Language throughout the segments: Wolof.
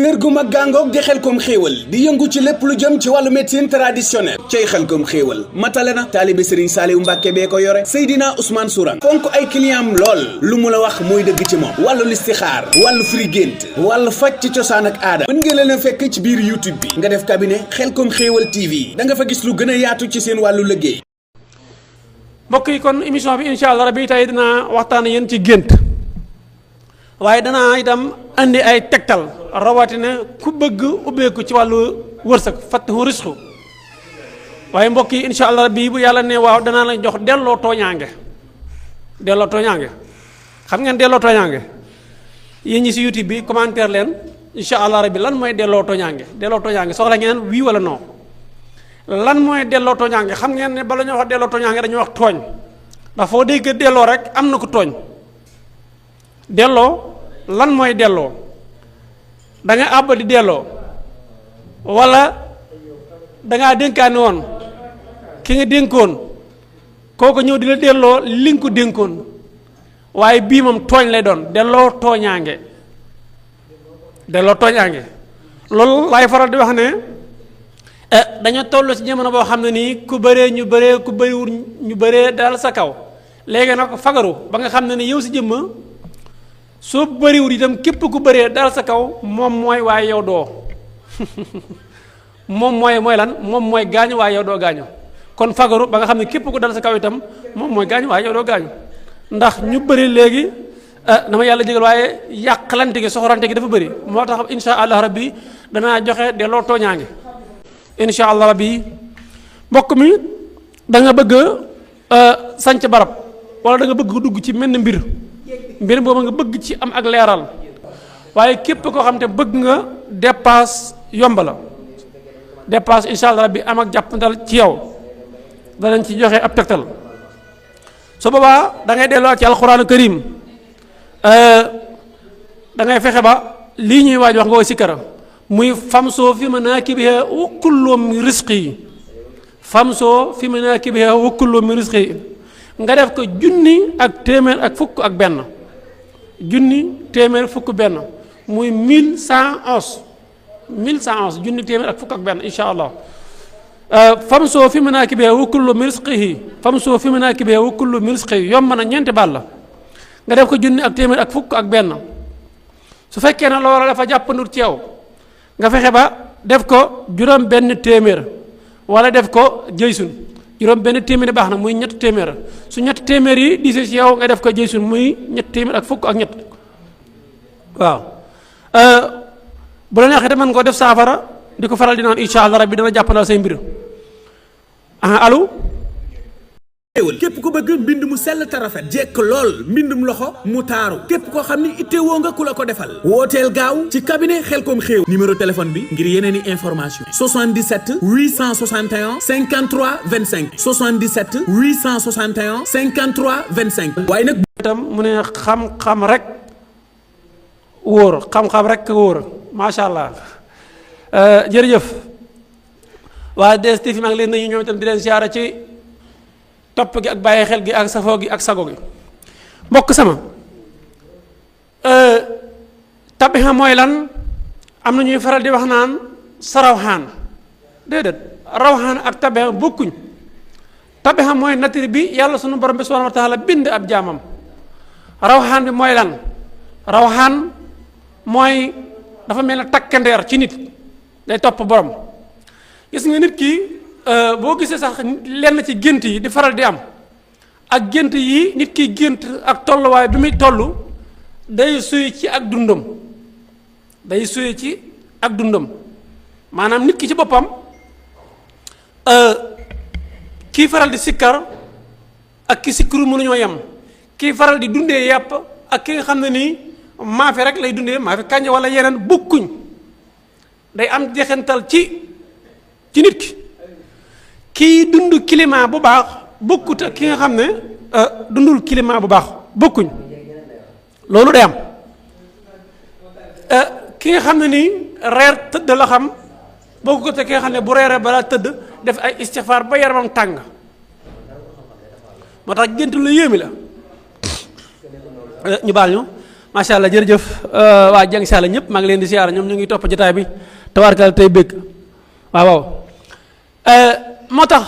kër gu mag gàngoog di Xelcom xéewal di yëngu ci lépp lu jëm ci wàllu médecine traditionnelle cay Xelcom xéewal matale na taalibe Serigne Saliou Mbacke bee ko yore Seydina Ousmane Sourang fonk ay client lool lu mu la wax mooy dëgg ci moom wàllu listixaar wàllu firi gént wàllu faj ci cosaan ak aada mën ngeen leen a fekk ci biir YouTube bi nga def cabinet Xelcom xéewal TV da nga fa gis lu gën a yaatu ci seen wàllu liggéey. mbokk yi kon émission bi incha allah rabi tey dinaa waxtaan yéen ci gént waaye danaa itam andi ay tegtal rawatina ku bëgg ubbeeku ci wàllu wërsëg fatahu risqu waaye mbokk yi incha allah rabi bu yàlla ne waaw danaa la jox delloo tooñaange xam ngeen delloo tooñaange yéen ñi si YouTube bi commentaire leen incha allah rabi lan mooy delloo tooñaange soxla ngeen wii wala non lan mooy delloo tooñaange xam ngeen ne bala ñoo wax delloo tooñaange dañuy wax tooñ ndax foo dégg delloo rek am na ko tooñ delloo lan mooy delloo da nga àbb di delloo wala dangaa dénkaani woon ki nga dénkoon kooku ñëw di la delloo li nga ko dénkoon waaye bii moom tooñ lay doon delloo tooñaange loolu laay faral di wax ne dañoo toll ci jamono boo xam ne nii ku bëree ñu bëree ku bëriwul ñu bëree dal sa kaw léegi nag fagaru ba nga xam ne ni yow si jëmma soo bëriwul itam képp ku bëree dal sa kaw moom mooy waaye yow doo moom mooy lan moom mooy gaañu waaye yow doo gaañu kon fagaru ba nga xam ne képp ku dal sa kaw itam moom mooy gaañu waaye yow doo gaañu ndax ñu bëri léegi dama yàlla jégal waaye yàqlante gi soxorante gi dafa bëri moo tax insha allah rabbi danaa joxe delloo tooñaange insha allah rabbi mbokk mi da nga bëgg sanc barab wala da nga bëgg dugg ci menn mbir boobu nga bëgg ci am ak leeral waaye képp koo xam te bëgg nga dépasse yomb la dépasse insha allah rabbi am ak jàppandal ci yow danañ ci joxe ab tegtal su boobaa da ngay delloo ci alxuraanu karim da ngay fexe ba lii ñuy waaj wax nga koy sikkara muy famsoo fi manaakibihaa wa kullu min rizqi famsoo fi manaakibihaa wa kullu min rizqi nga def ko junni ak téeméer ak fukk ak benn muy 1111 junni téeméer ak fukk ak benn insha allah famsoo fi manaakibihaa wa kullu min rizqihi famsoo fi manaakibihaa wa kullu min rizqihi yomb na ñeenti baat la nga def ko junni ak téeméer ak fukk ak benn su fekkee ne loola dafa jàppandur ci yow nga fexe ba def ko juróom benn téeméer wala def ko jëysun juróom benn téeméer baax na muy ñett téeméer su ñett téeméer yi diise ci yow nga def ko jëysun muy ñett téeméer ak fukk ak ñett waaw bu la neexee te mën koo def saafara di ko faral di naan insha allah rabbi dana jàppandal say mbir allo képp ku bëgg mbind mu sell te rafet jekk lool mbindum loxo mu taaru képp koo xam ni ittewoo nga ku la ko defal wooteel gaaw ci cabinet Xelcom xéew numéro téléphone bi ngir yeneen i information 77 861 53 25 77 861 53 25 waaye nag itam mu ne xam-xam rek wóor macha allah jërëjëf waa DSTV maa ngi leen nañu ñoom itam di leen siyaara ci topp gi ak bàyyi xel gi ak safoo gi ak sago gi mbokk sama tabixa mooy lan am na ñuy faral di wax naan sa rawxaan déedéet rawxaan ak tabixa bokkuñ tabixa mooy nature bi yàlla sunu borom bi subhanahu wa taala bind ab jaamam rawxaan bi mooy lan rawxaan mooy dafa mel ne takkandeer ci nit day topp borom gis nga nit ki boo gisee sax lenn ci gént yi di faral di am ak gént yi nit ki gént ak tolluwaay bi muy toll day suy ci ak dundam maanaam nit ki ci boppam kii faral di sikkar ak ki sikkaru mënuñoo yem kii faral di dundee yàpp ak ki nga xam ne nii maafe rek lay dundee maafe kànja wala yeneen bokkuñ day am jeexantal ci nit ki kii dund climat bu baax bokkut ak ki nga xam ne dundul climat bu baax bokkuñ loolu day am ki nga xam ne nii reer tëdd la xam bokkut ak ki nga xam ne bu reeree balaa tëdd def ay istixfaar ba yaramam tàng moo tax gént lu yéemi la ñu baal ñu macha allah jërëjëf waa jàng si àlla ñëpp maa ngi leen di siyaara ñoom ñu ngi topp jotaay bi tabaarkalla tey bëgg waaw moo tax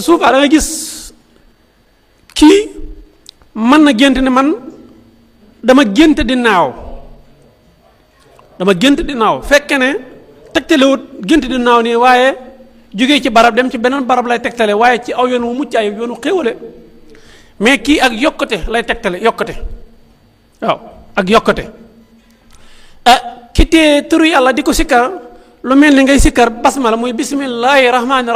souvent da nga gis kii mën na gént ne man dama gént di naaw fekke ne tegtalewut gént di naaw nii waaye jógee ci barab dem ci beneen barab lay tegtale waaye ci aw yoon wu mucc ay yoonu xéwale mais kii ak yokkute lay tegtale yokkute waaw ak yokkute ki tee turu yàlla di ko sikkar lu mel ni ngay sikkar basmala muy bismillahi rahmaani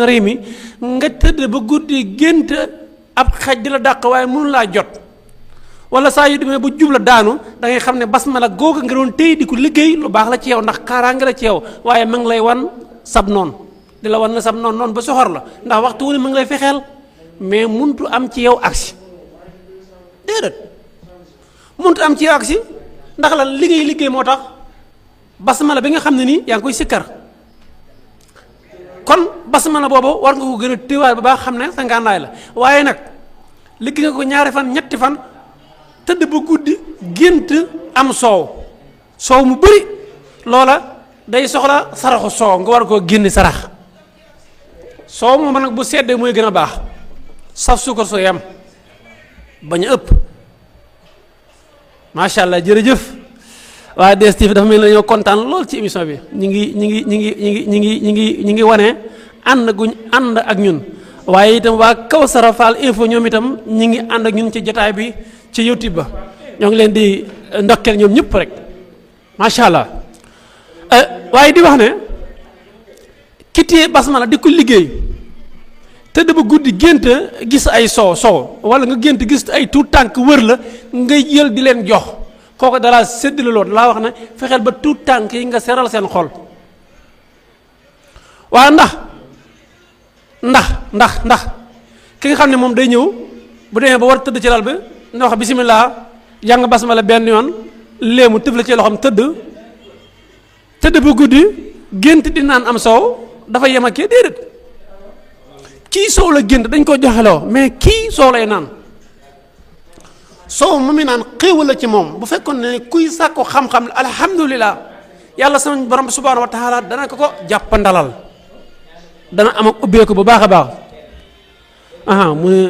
rahimi nga tëdd ba guddi gént ab xaj di la dàq waaye mënu laa jot wala saa yu demee ba jubla daanu da ngay xam ne basmala googa nga doon tey di ko liggéey lu baax la ci yow ndax kaaraange la ci yow waaye ma ngi lay wan sab noonu di la wan na sab noonu ba soxor la ndax waxtu wu ne ma ngi lay fexeel mais muntu am ci yow agsi déedéet muntu am ci yow agsi ndax la liggéey moo tax basmala bi nga xam ne nii yaa ngi koy sikkar kon basmala boobu war nga ko gën a téewaay ba baax xam ne sa ngànnaay la waaye nag liggéey nga ko ñaari fan ñetti fan tëdd ba guddi gént am soow mu bëri loola day soxla saraxu soow nga war koo génni sarax soow moom nag bu seddee mooy gën a baax saf suukar soo yam bañ a ëpp macha allah jërëjëf waa DSTV dafa mel ni dañoo kontaan lool ci émission bi ñu ngi wane ànd guñ ànd ak ñun waaye itam waa Kawsara Fall info ñoom itam ñi ngi ànd ak ñun ci jotaay bi ci YouTube ba ñoo ngi leen di ndokkeel ñoom ñëpp rek macha allah waaye di wax ne ki téye basmala di ko liggéey tëdd ba guddi gént gis ay soow wala nga gént gis ay tuut tànk wër la ngay jël di leen jox kooku dalaa séddale loolu laa wax ne fexeel ba tuut tànk yi nga seral seen xol waaye ndax ki nga xam ne moom day ñëw bu demee ba war tëdd ci lal bi na wax bisimilah jàng basmala benn yoon léemu tëf la ci loxoom tëdd ba guddi gént di naan am soow dafa yem ak kii déedéet kii soow la gént dañ ko joxeloo mais kii soow lay naan soow mu mi naan xéewal la ci moom bu fekkoon ne kuy sàkko xam-xam la alhamdulilah yàlla sama borom bi subhanahu wa taala dana ko jàppandalal dana am ak ubbeeku bu baax a baax mu ne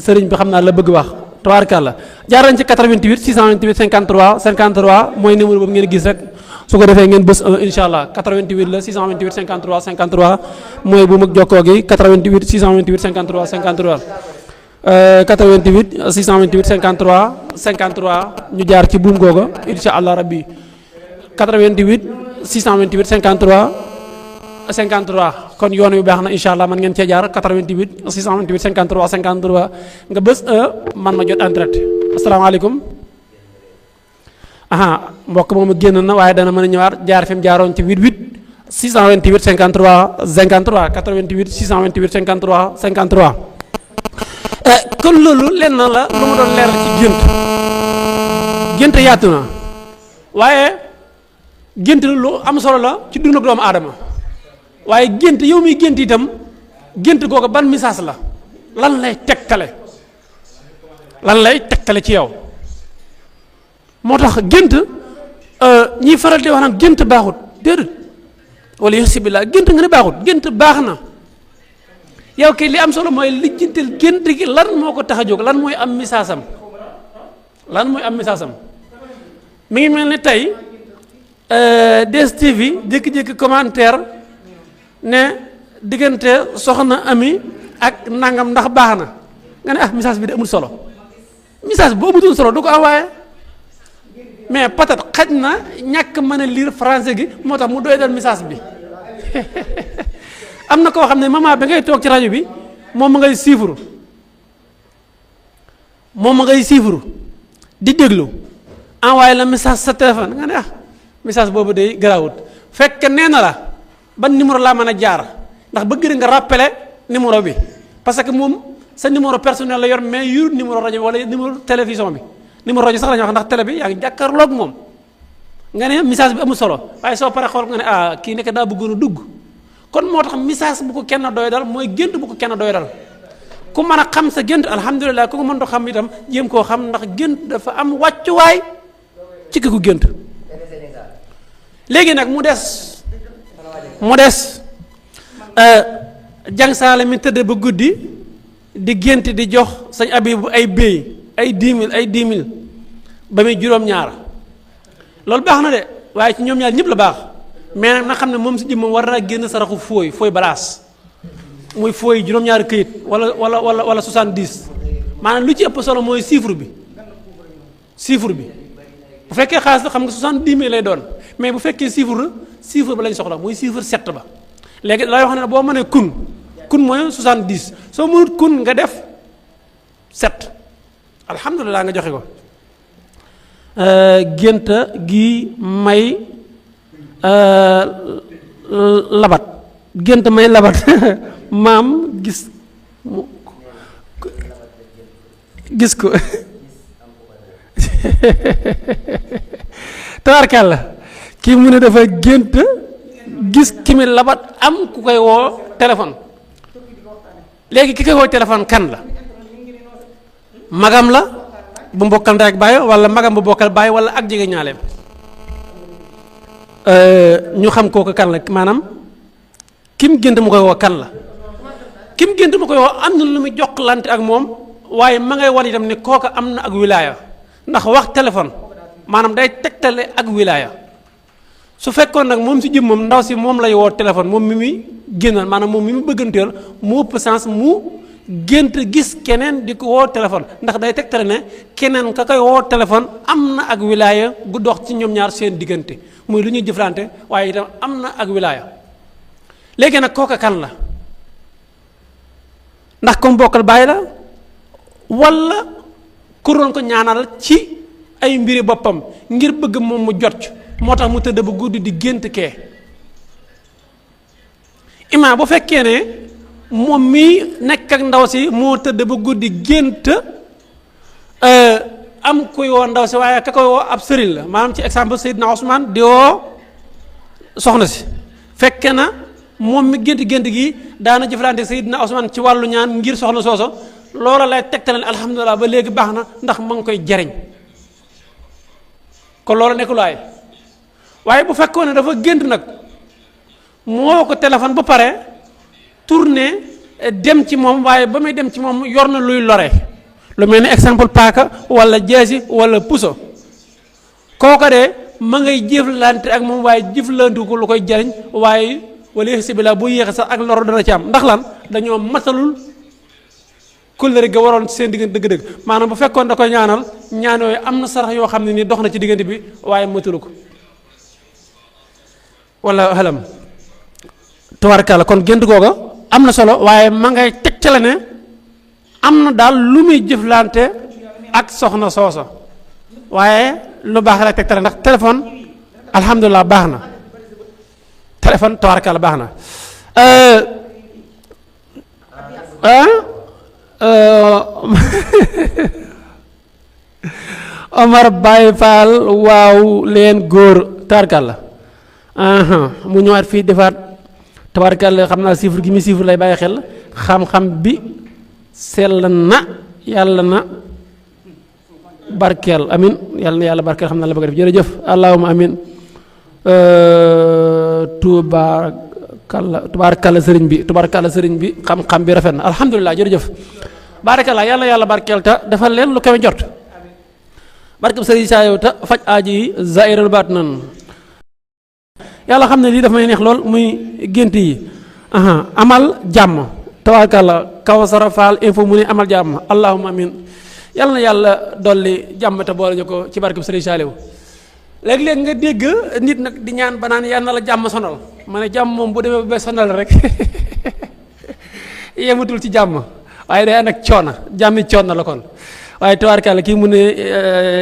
sëriñ bi xam naa la bëgg wax tabaarkalla jaar nañ ci 88 628 53 53 mooy numéro boobu ngeen gis rek su ko defee ngeen bës incha allah 88 la 628 53 53 mooy bu mag jokkoo gi 88 628 53 53 88 628 53 53 ñu jaar ci buum googa incha allah rabbi 88 628 53 53 kon yoon wi baax na incha allah man ngeen cee jaar 88 628 53 53 nga bës man ma jot en direct asalaamaaleykum mbokk moomu génn na waaye dana mën a ñëwaat jaar fi mu jaaroon ci 88 628 53 53 88 628 53 53 kon loolu lenn la lu ma doon leeral ci gént yaatu na waaye gént lu am solo la ci dundu doomu aadama waaye gént yow mi gént itam gént googu ban message la lan lay tegtale ci yow moo tax gént ñiy faral di wax naan gént baaxut déedéet wala yasibillah gént nga ne baaxut gént baax na yow kay li am solo mooy lijjantil gént gi lan moo ko tax a jóg lan mooy am message am mi ngi mel ni tey DSTV jékki-jékki commentaire ne diggante soxna Ami ak nangam ndax baax na nga ne message bi de amul solo message bu amutul solo du ko envoyé mais peut-être xaj na ñàkk mën a lire français gi moo tax mu doy dal message bi am na koo xam ne maman bi ngay toog ci rajo bi moom ma ngay siifuru di déglu envoyé la message sa téléphone nga ne message boobu day garaawut fekk nee na la ban numéro laa mën a jaar ndax bëgg nga rappeler numéro bi parce que moom sa numéro personnel la yor mais yor numéro rajo bi wala numéro télévision bi numéro rajo sax la ñu wax ndax télé bi yaa ngi jàkkaarloog moom nga ne message bi amul solo waaye soo paree xool nga ne kii nekk daa bëggoon a dugg kon moo tax message bu ko kenn doy dal mooy gént bu ko kenn doy dal ku mën a xam sa gént alhamdulilah ku ko mën a xam itam jéem koo xam ndax gént dafa am wàccuwaay ci ki ko gént. léegi nag mu des jàng saale mi tëdd ba guddi di gént di jox sañ Abibu ay béy ay 10 000 ba muy juróom-ñaar loolu baax na de waaye ci ñoom ñaar ñëpp la baax mais nag na xam ne moom si jëm moom war naa génn saraxu fooy balaas muy fooy juróom-ñaari këyit wala 70 maanaam lu ci ëpp solo mooy chiffre bi bu fekkee xaalis la xam nga 70 000 lay doon mais bu fekkee chiffre ba lañ soxla muy chiffre 7 ba léegi lay wax ne boo mënee kun mooy 70 soo mënut kun nga def 7 alhamdulilah nga joxe ko. gént gi may labat gént may labat maam gis ko tabarkàlla kii mu ne dafa gént gis ki mi labat am ku koy woo téléphone léegi ki koy woo téléphone kan la magam la bu mbokkal ndey ak baay wala magam bu bokkal baay wala ak jege ñaaleem ñu xam kooku kan la maanaam kim gént mu koy woo kan la kim gént mu koy woo am na lu muy jokkalante ak moom waaye ma ngay wan itam ne kooku am na ak wilaaya ndax wax téléphone maanaam day tegtale ak wilaaya su fekkoon nag moom si jëm moom ndaw si moom lay woo téléphone moom mi muy génnal maanaam moom mi mu bëgganteel mu ëpp sens mu gént gis keneen di ko woo téléphone ndax day tegtale ne keneen ka koy woo téléphone am na ak wilaaya gu dox ci ñoom ñaar seen diggante muy lu ñuy jëflante waaye itam am na ak wilaaya léegi nag kooka kan la ndax comme bokkal bàyyi la wala ku doon ko ñaanal ci ay mbiri boppam ngir bëgg moom mu jot moo tax mu tëdd ba guddi di gént kee imaam bu fekkee ne moom mi nekk ak ndaw si moo tëdd ba guddi gént am kuy woo ndaw si waaye ka koy woo ab sëriñ la maanaam ci exemple Seydina Ousmane di woo soxna si fekke na moom mi gént gi daana jëflante Seydina Ousmane ci wàllu ñaan ngir soxna sooso loola lay tegtale alhamdulilah ba léegi baax na ndax ma ngi koy jariñ kon loola nekkulaay waaye bu fekkoon ne dafa gént nag moo ko téléphone ba pare tourné dem ci moom waaye ba muy dem ci moom yor na luy lore lu mel ni exemple paaka wala jeesi wala puso kooka de ma ngay jëflante ak moom waaye jëflante ko lu koy jariñ waaye wala si bilaa bu yéexe sax ak loro dana ci am ndax lan dañoo matalul kóllëre ga waroon seen diggante dëgg-dëgg maanaam bu fekkoon da koy ñaan yooyu am na sarax yoo xam ne ni dox na ci diggante bi waaye matalu ko wala xelam tabaarkalla kon gént googa am na solo waaye ma ngay teg ca la ne am na daal lu muy jëflante ak soxna soosa waaye lu baax la teg ca la ndax téléphone alhamdulilah baax na téléphone tabaarkalla baax na Omar Baye Fall waaw leen góor tabaarkalla mu ñëwaat fii defaat tabaarkalla xam naa chiffre gi mi chiffre lay bàyyi xel xam-xam bi sell na yàlla na barkeel amin yàlla na yàlla barkeel xam naa la bëgg a def jërëjëf allahumma amin tubaarkalla sëriñ bi xam-xam bi rafet na alhamdulilah jërëjëf barakallah yàlla na yàlla barkeel ta defal leen lu kawe jot barkeb sëriñ saa yow ta faj aaji yi zairal baat nan yàlla xam ne lii dafa may neex lool muy gént yi amal jàmm tabaarkalla Kawsara Fall info mu ne amal jàmm allahumma amin yàlla na yàlla dolli jàmm te boole ñu ko ci barkeb sëriñ Saaliw léeg-léeg nga dégg nit nag di ñaan ba naan yàlla na la jàmm sonal ma ne jàmm moom bu demee ba sonal rek yematul ci jàmm waaye day ànd ak coona jàmmi coona la kon waaye tabaarkalla kii mu ne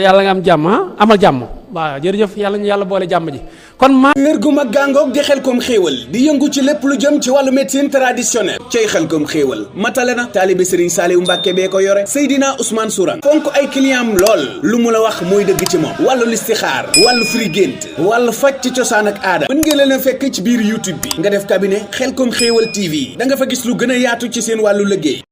yàlla nga am jàmm amal jàmm waaw jërëjëf yàlla ñu yàlla boole jàmm ji kon ma kër gu mag gàngoog di Xelcom xéewal di yëngu ci lépp lu jëm ci wàllu médecine traditionnelle cay Xelcom xéewal matale na taalibe Serigne Saliou Mbacke bee ko yore Seydina Ousmane Sourang fonk ay clientam lool lu mu la wax mooy dëgg ci moom wàllu listixaar wàllu firi gént wàllu faj ci cosaan ak aada mën ngeen leen a fekk ci biir YouTube bi nga def cabinet Xelcom xéewal TV da nga fa gis lu gën a yaatu ci seen wàllu liggéey